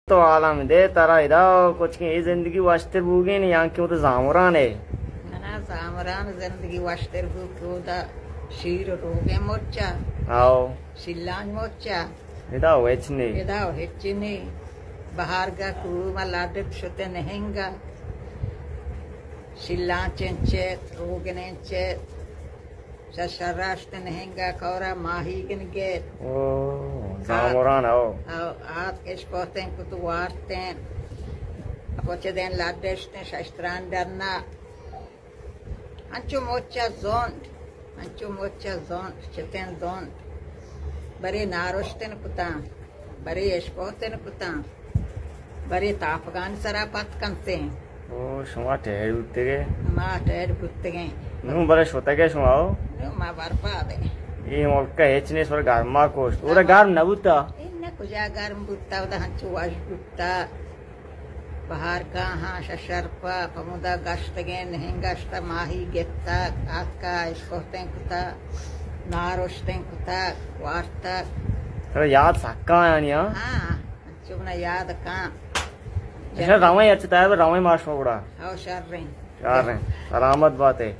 تو عالم دے ترا ادا کچکیں اے زندگی وشتر بوگیں یا کہ وت زامران ئے؟ نہ، نہ، زامران زندگی وشتر بو کہ اودا شیر روگیں مرچا۔ آؤ۔ شیلانچ مرچا۔ ادا ہچ نے۔ ادا ہچ نے۔ بہارگا کہ ما لڈت شتے نہنگا۔ شیلانچیں چیت، روگنیں چیت۔ شہ شراشت نہنگا کورا ماہیگن گیت۔ او، زامران، او۔ او، آت اشپوتیں کت وارتیں۔ پچ دیں لڈشتیں ششتران ڈنا۔ انچو مچا زونڈ، انچو مچا زونڈ، چتیں زونڈ۔ برے نارشتن کتاں۔ برے اشپوتن کتاں، برے تاپگانی سرا پت کنتیں۔ او، شما ٹہر بوتگے؟ ما ٹہر بوتگیں۔ نوں برے شتگے شما او؟ نوں ما بربادیں۔ اے ملک ءَ ہچ نیست، پر گرما کشت۔ اودا گرم نہ بوتا؟ اے نہ، کجا گرم بوتا، اودا ہنچو وش بوتا۔ بہار گاہاں ششرپا، پمودا گشتگیں، نہنگ گشتا، ماہی گپتا، آتکا، اشکوتیں کتا، نارشتیں کتا، وارتا۔ ترا یاد سکا یعنی، ہاں؟ ہاں، انچو منا یاد کاں۔ اچھا، رویں، اچھا، تیار رویں ماش گڑا۔ ہاں، شریں۔ شریں۔ سلامت باتے۔